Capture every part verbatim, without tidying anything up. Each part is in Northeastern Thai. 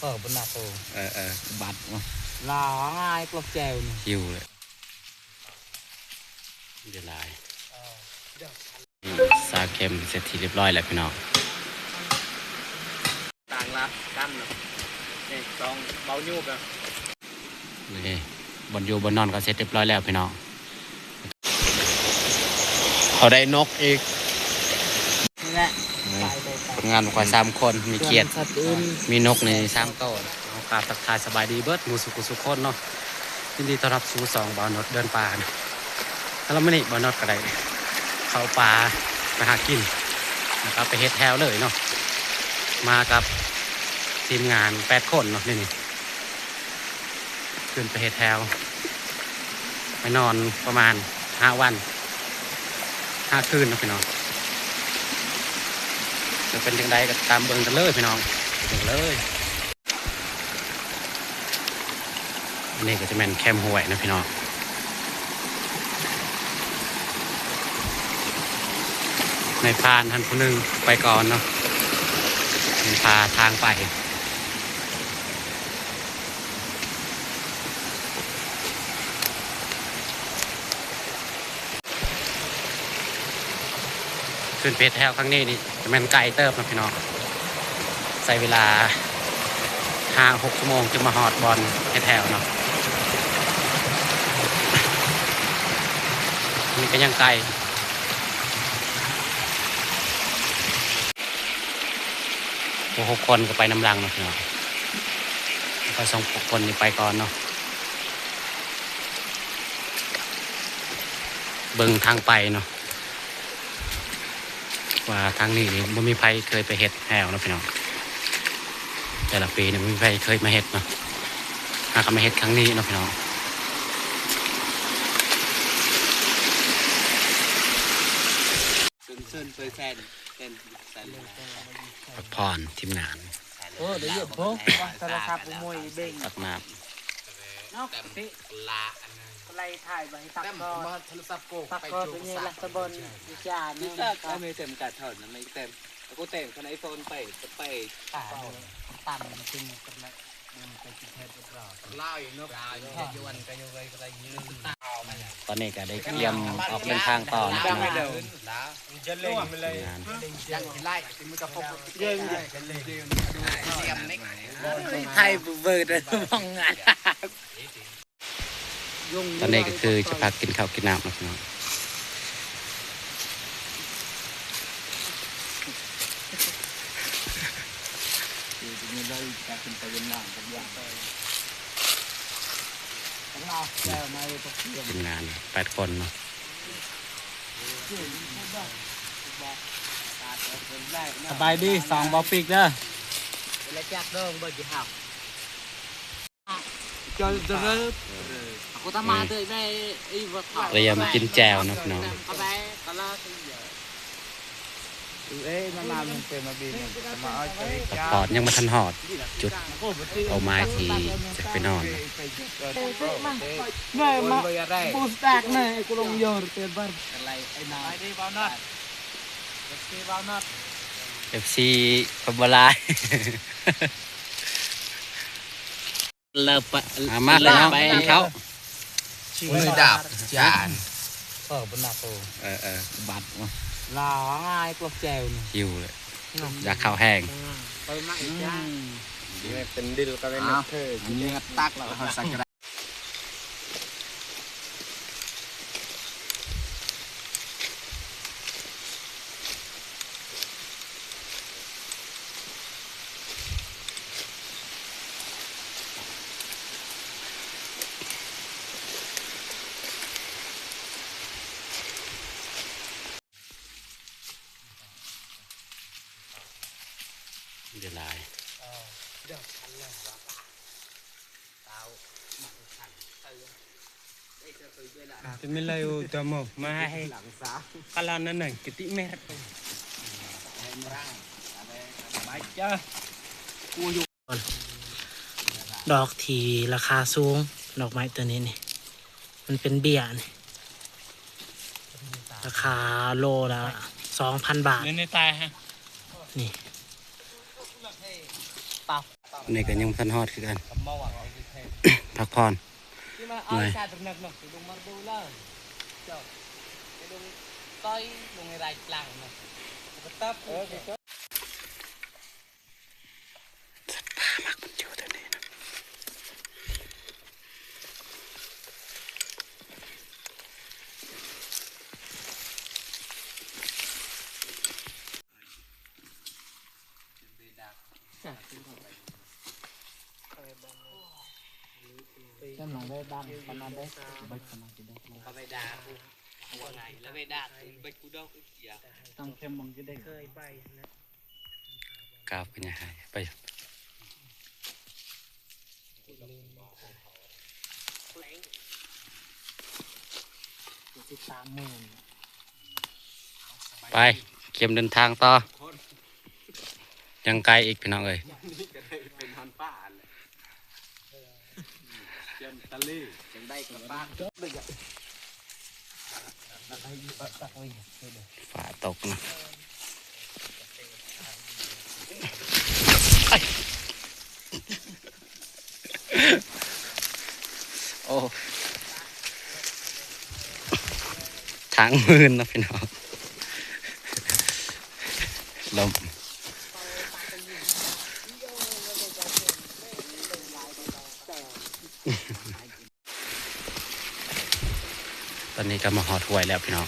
เออ บนหน้าโต เออ เออ บัดเนาะ ลาง่ายกลบแจวนี่ หิวเลย เดี๋ยวลาย เออ นี่ ซาเข็มเสร็จที่เรียบร้อยแล้วพี่น้อง ต่างละกันเนาะ นี่สองเบายูบอะ นี่ บนอยู่บนนอนก็เสร็จเรียบร้อยแล้วพี่น้อง เขาได้นกอีก นี่แหละ นี่ ไปไปไป ผลงานของข้อยสามคน มีเขียด ส่วนสัตว์อื่น มีนกนี่สามโต เอากราบทักทายสบายดีเบิดหมู่สุขุสุขคนเนาะ ยินดีต้อนรับสู่ช่องบ่าวนดเดินป่านะ แล้วมื้อนี้บ่าวนดก็ได้เข้าป่าไปหากิน แล้วก็ไปเฮ็ดแฮวเลยเนาะ มากับทีมงานแปดคนเนาะ นี่นี่ ขึ้นไปเฮ็ดแฮว ไปนอนประมาณห้าวัน ห้าคืนเนาะพี่น้อง จะเป็นจั่งใดก็ตามเบิ่งกันเลยพี่น้อง ไปเบิ่งกันเลย อันนี้ก็จะแม่นแคมห้วยนะพี่น้อง นายพรานท่านผู้หนึ่งไปก่อนเนาะ มันพาทางไป ขึ้นไปเฮ็ดแฮวครั้งนี้นี่จะแม่นไกลเติบนะพี่น้อง ใช้เวลาห้าหกชั่วโมงจึงมาฮอดบ่อนเฮ็ดแฮวเนาะ นี่ก็ยังไกล พวกหกคนก็ไปนำหลังเนาะพี่น้อง ข้อยสองคนนี่ไปก่อนเนาะ เบิ่งทางไปเนาะ ว่าทางนี้นี่บ่มีไผเคยไปเฮ็ดแฮวเนาะพี่น้อง แต่ละปีนี่บ่มีไผเคยมาเฮ็ดเนาะ หาก็มาเฮ็ดครั้งนี้เนาะพี่น้อง เซินเซินเปอร์เซ็นต์ เป็นเปอร์เซ็นต์ พักผ่อนทีมงาน โอ้ เดี๋ยวหยุดพง โทรศัพท์กูมวยเบ่ง ตักน้ำ เนาะ เต็มละอันนั้น ไล่ถ่ายไว้ตัก เต็ม ก่อน มาโทรศัพท์กู ตัก ไป ก่อน จูบ เป็นไง สา ล่ะ ตะบน วิจารณ์ นี่ นี่ ก็ ก็ไม่เต็มการถอนนะ ไม่เต็ม กูเต็มขนาดไอ้โฟนไป ไป ตา ตันจริงกันละ มันไปกินแทนกับเรา ลาวอยู่เนาะ ลาวอยู่ ยวนกันอยู่เลย ก็ได้ยืน ตอนนี้ก็ได้เตรียมออกเดินทางต่อนะพี่น้อง จะเล่นมาเลย งาน ยังไล่มันก็พก เยี่ยม เตรียมนี่ ไทยเบิดเลยมองงาน ตอนนี้ก็คือจะพักกินข้าวกินน้ำนะพี่น้อง ทีมงานแปดคนเนาะ สบายดี สองบ่าวปีกเด้อ แล้วจักเด้อ บ่อยู่ห้าว จอยเจริญ aku tak mati deh, ibu เตรียมกินแจ่วนะพี่น้อง เขาไปก็ลา เอ้ย มามามันเป็นมาบินเนี่ย มาเอาใจ พักผ่อนยังบ่ทันฮอดจุดเป้าหมายที่จะไปนอนนะ เมื่อยมา บูสตาร์กเน่ย กูลงโยนเต็มบ้าน อะไร ไอ้นาย ไปดีบ่าวนอด เอฟซีบ่าวนอด เอฟซี คนบ่หลาย เลิกปะ อ่ะ มา เลิกไป พี่น้อง กินข้าว มือดับจาน เออ บนหน้าโต เออ เออ บัดเนาะ ลาง่ายกลบแจวนี่ หิวเลย อยากข้าวแห้ง ไปมาอีกจ้า อืม เป็นดิลก็เป็น อ้าว เธอ อันนี้ก็ตักแล้ว เอาใส่กระดาษ เดี๋ยวลาย Te me la yo tamo, ma he. Kala na na, kiti mer. Baca. ดอกที่ราคาสูง ดอกไม้ตัวนี้นี่ มันเป็นเบี้ยนี่ ราคาโลละสองพันบาท เดี๋ยวนี้ตายฮะ นี่ ปรับ นี่ก็ยังบ่ทันฮอดคือกัน พักผ่อน เมื่อย สัตว์ป่ามักมันอยู่แถวนี้นะ จำลองได้บ้าง ประมาณได้ เบิดประมาณกี่ดอก เขาไปด่ากู ว่าไง แล้วไปด่ากู เบิดกูดอกอีกอย่าง ต้องเข้มมองจะได้ เคยไปนะ กราฟเป็นยังไง ไป สิบสามหมื่น ไป เข็มเดินทางต่อ ยังไกลอีกพี่น้องเอ้ย เป็นฮอนป้าอันเลย เข็มทะเล ยังได้กลับบ้าน ฝาตกนะ โอ้ ทางมืนนะพี่น้อง ลม ตอนนี้ก็มาฮอดห้วยแล้วพี่น้อง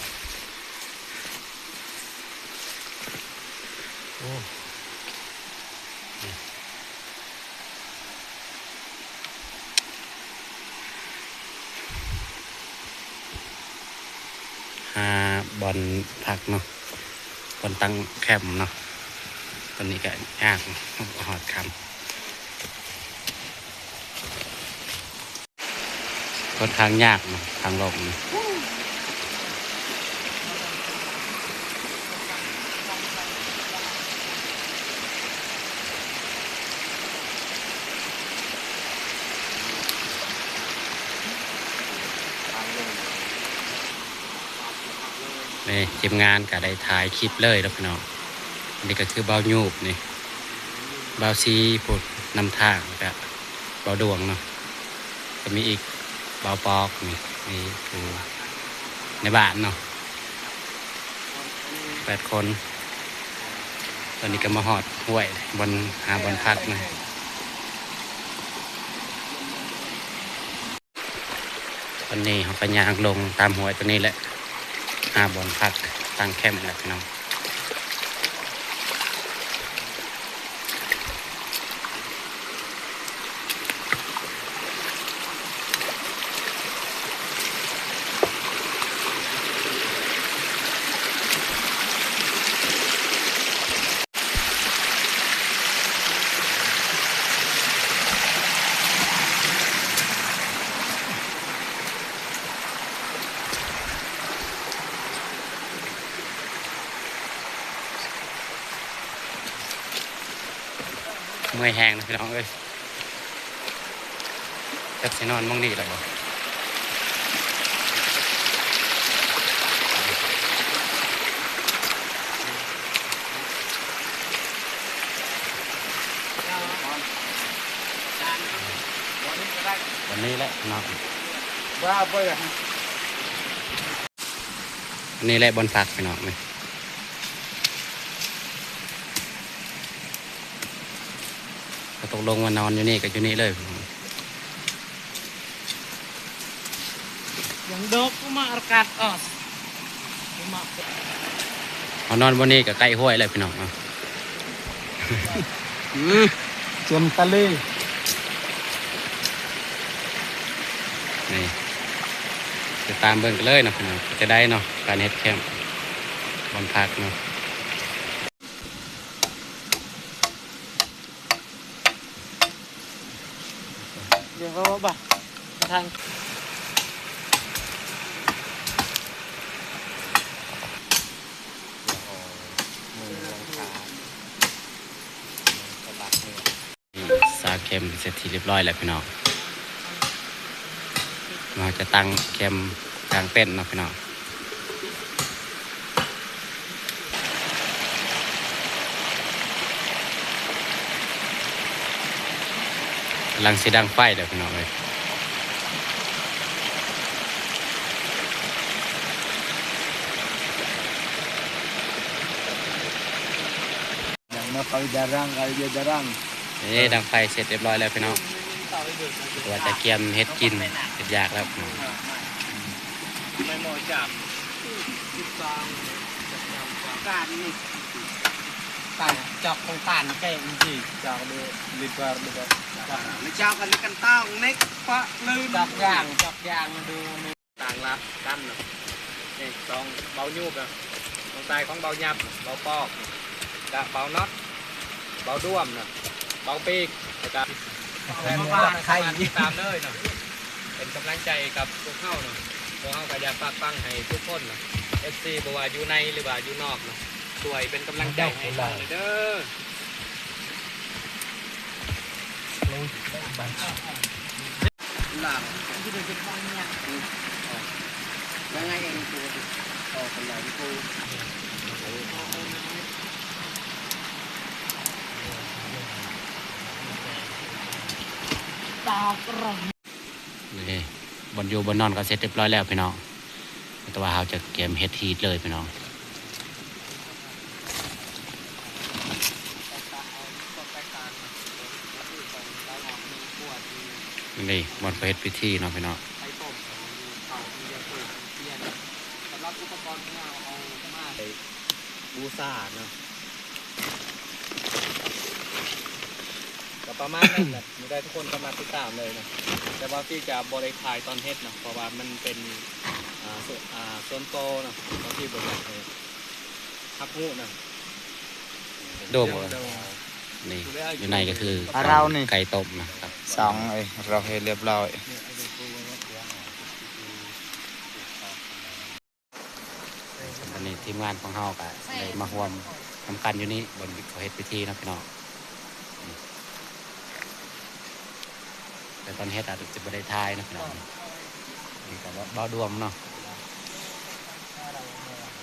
โอ้ หาบ่อนพักเนาะ บ่อนตั้งแคมป์เนาะ ตอนนี้ก็ยากเนาะ ฮอดค่ำ ค่อนข้างยากเนาะ ทางลงนี่ นี่ทีมงานก็ได้ถ่ายคลิปเลยแล้วพี่น้อง อันนี้ก็คือบ่าวยูบนี่ บ่าวซีผู้นำทาง แล้วก็บ่าวดวงเนาะ ก็มีอีกบ่าวปอกนี่ นี่คือในบ้านเนาะ แปดคน ตอนนี้ก็มาฮอดห้วย บ่อน หาบ่อนพักนะ วันนี้เราก็ย่างลงตามห้วยตัวนี้แหละ หาบ่อนพักตั้งแคมป์แหละพี่น้อง เมื่อยแฮงนะพี่น้องเอ้ย จักสินอนหม่องนี้แหละบ่ วันนี้แหละเนาะ ว่าบ่อยาก นี่แหละบ่อนพักพี่น้องนี่ ก็ตกลงว่านอนอยู่นี่ก็อยู่นี่เลย ยังดอกกูมาอากาศออก เอานอนวันนี้ก็ใกล้ห้วยแล้วพี่น้องเนาะ อืม เจียมทะเล นี่ ติดตามเบิ่งกันเลยเนาะพี่น้อง จะได้เนาะ การเฮ็ดแคมป์ บ่อนพักเนาะ เดี๋ยวเขาบ่าทาง สร้างแคมป์เสร็จที่เรียบร้อยแล้วพี่น้อง เราจะตั้งแคมป์กางเต็นท์เนาะพี่น้อง กำลังสิดังไฟแล้วพี่น้องเอ้ย Yang mau kali jarang, kali dia jarang. นี่ดังไฟเสร็จเรียบร้อยแล้วพี่น้อง ว่าจะเกียมเฮ็ดกินเฮ็ดอยากแล้วพี่น้อง Mai mau jam. Kan ni. Tan, cok kong tan kayak ni. Cok di libar, libar. Ni cok kan ni kentang, nek, pak, lun. Cok yang, cok yang, aduh. ต่างละกันเนาะ นี่สองเบายูบเนาะ ของใต้ของเบายับเนาะ เบาปอกเนาะ กะเบาน็อต เบาด้วมเนาะ เบาปีก แล้วกะ แม่นว่าไทย ติดตามเลยเนาะ เป็นกำลังใจกับพวกเฮาเนาะ พวกเฮาก็อยากฝากฟังให้ทุกคนเนาะ เอฟซี บ่ว่าอยู่ในหรือว่าอยู่นอกเนาะ ช่วยเป็นกำลังใจให้เฮาเด้อ Lang. Nangai ang ito. Oh, kaya ito. นี่บ่อนอยู่บ่อนนอนก็เสร็จเรียบร้อยแล้วพี่น้อง แต่ว่าเฮาจะเกียมเฮ็ดฮีทเลยพี่น้อง นี่บ่อนเขาเฮ็ดพิธีเนาะพี่น้อง สำหรับอุปกรณ์ของเราเอามาบูชาเนาะ ก็ประมาณนั้นแหละ มีได้ทุกคนสามารถติดตามเลยนะ แต่ว่าพี่จะบ่ได้ถ่ายตอนเฮ็ดนะ เพราะว่ามันเป็น อ่า ส่วน อ่า ส่วนโตนะ บางทีบ่อยากให้รับรู้นะ โดม นี่ อยู่ในก็คือ ปลาเรานี่ ไก่ต้มนะครับ สองเอ้ย เราให้เรียบร้อย วันนี้ทีมงานของเฮาก็ได้มาร่วมนำกันอยู่นี่บ่อนเขาเฮ็ดพิธีเนาะพี่น้อง แต่ตอนเฮ็ดอาจจะบ่ได้ถ่ายเนาะพี่น้อง นี่ก็เบาดวงเนาะ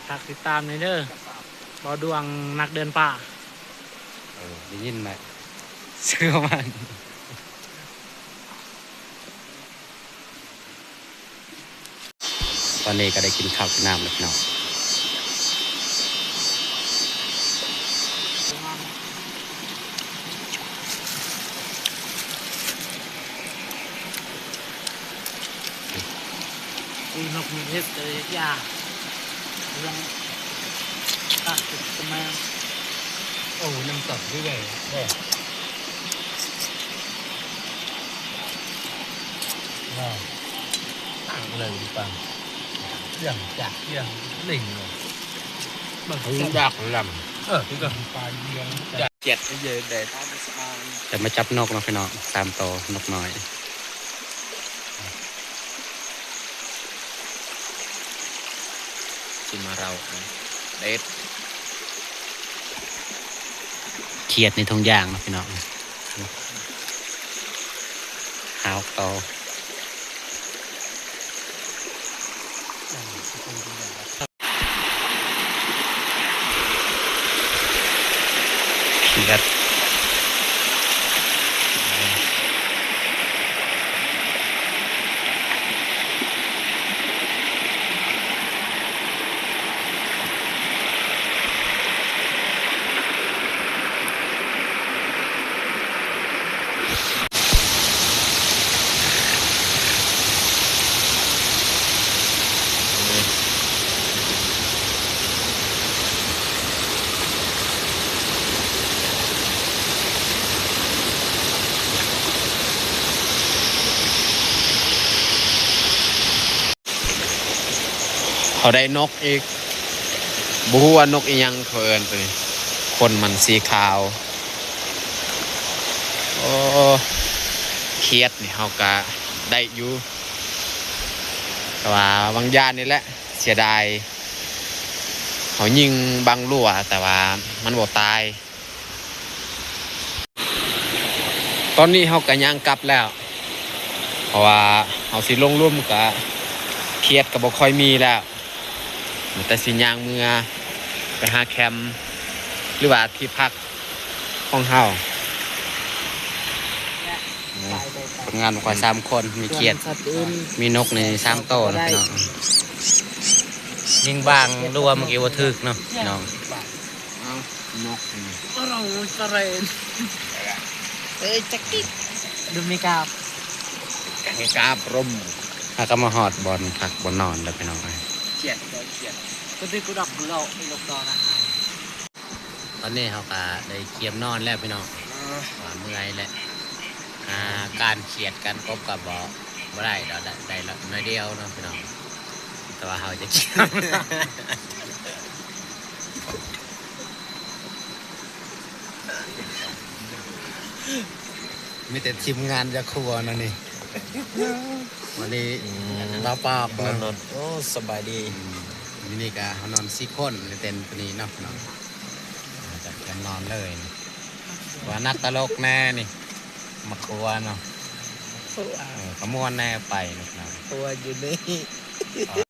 ฝากติดตามหน่อยเด้อ เบาดวงนักเดินป่า เออ ได้ยินไหม เชื่อมัน ตอนนี้ก็ได้กินข้าวกินน้ำแล้วพี่น้อง อุ้ยนกมีเห็บเลยยาเรื่องตัดติดมา โอ้ น้ำตกด้วย ว้าว ต่างเลยปัง เยี่ยมจากเยี่ยมลิงเลย มันอยากลำ เออ พี่ก็ปลาเยี่ยมจากเจ็ดเยอะเลย แต่มาจับนกเนาะพี่น้อง สามตัวนกน้อย กินมาเราเด็ด เขียดในทุ่งยางเนาะพี่น้อง หาหกตัว เขียด เขาได้นกอีก บ่ฮู้ว่านกอีหยังเขาเอิ้นตัวนี้ ขนมันสีขาว โอ้ เขียดนี่เฮากะได้อยู่ แต่ว่าบางอย่างนี่แหละ เสียดาย เขายิงบังรั้ว แต่ว่ามันบ่ตาย ตอนนี้เฮากะย่างกลับแล้ว เพราะว่าเฮาสิลงลุ่มกะ เขียดกะบ่ค่อยมีแล้ว มีแต่สิย่างเมือไปหาแคมป์ หรือว่าที่พักของเฮา ผลงานของข้อยสามคน มีเขียด มีนกนี่สามโตนะพี่น้อง ยิงบางหรือว่าเมื่อกี้ว่าถึกเนาะพี่น้อง นกนี่ Orang keren. Eh, cekik. Demi kap. กาบรม หากก็มาฮอดบ่อนพักบ่อนนอนแล้วพี่น้องเอ้ย เขียดเขียด Tadi ku dak belok ilok dah. ตอนนี้เขาก็ได้เตรียมนอนแล้วพี่น้อง ว่าเมื่อยแล้ว หาการเขียดกันกบกับบ่บ่ได้ดอก ได้ได้ละน้อยเดียวเนาะพี่น้อง แต่ว่าเขาจะเขียด มีแต่ทีมงานยาครัวนะนี่ วันนี้ อืม เราปอบ บ่อนน เนาะ อนโอ้สบายดี อืมวันนี้ก็เขานอนสี่คนในเต็นท์ตัวนี้เนาะพี่น้อง จะเตรียมนอนเลยนี่ ว่านัดตลกแน่นี่ มาครัวเนาะ เออขมวนแน่ไปนะครับ ตัวอยู่นี่